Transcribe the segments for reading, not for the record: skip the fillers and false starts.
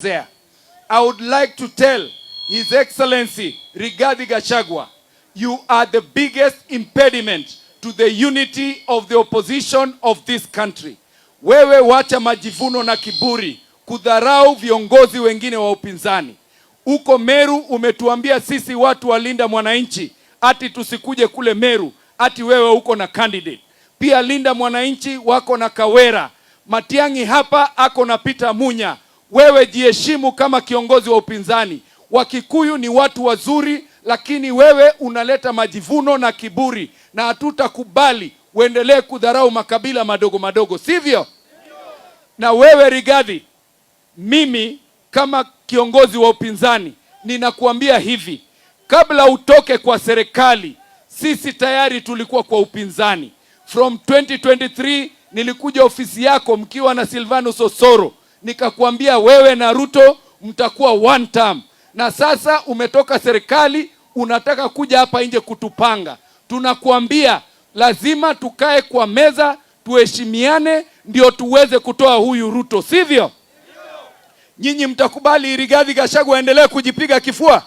There. I would like to tell His Excellency Rigathi Gachagua, you are the biggest impediment to the unity of the opposition of this country. Wewe wacha majivuno na kiburi kudharau viongozi wengine wa upinzani. Uko Meru umetuambia sisi watu wa Linda Mwananchi ati tusikuje kule Meru, ati wewe uko na candidate. Pia Linda Mwananchi wako na Kawera. Matiang'i hapa ako na Peter Munya. Wewe jiheshimu kama kiongozi wa upinzani. Wakikuyu ni watu wazuri, lakini wewe unaleta majivuno na kiburi, na hatutakubali uendelee kudharau makabila madogo madogo, sivyo? Na wewe Rigathi, mimi kama kiongozi wa upinzani ninakuambia hivi, kabla utoke kwa serikali, sisi tayari tulikuwa kwa upinzani. From 2023 nilikuja ofisi yako mkiwa na Silvanus Osoro, nikakuambia wewe na Ruto mtakuwa one term, na sasa umetoka serikali unataka kuja hapa nje kutupanga. Tunakuambia lazima tukae kwa meza tuheshimiane, ndio tuweze kutoa huyu Ruto, sivyo? Nyinyi mtakubali Rigathi Gachagua aendelee kujipiga kifua?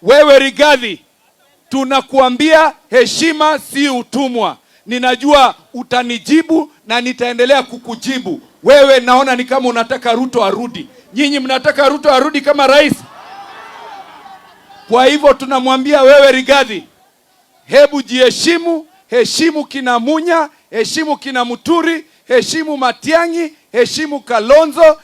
Wewe Rigathi, tunakuambia heshima si utumwa. Ninajua utanijibu na nitaendelea kukujibu. Wewe naona ni kama unataka Ruto arudi. Nyinyi mnataka Ruto arudi kama rais? Kwa hivyo tunamwambia wewe Rigathi, hebu jiheshimu, heshimu kina Munya, heshimu kina Muturi, heshimu Matiang'i, heshimu Kalonzo.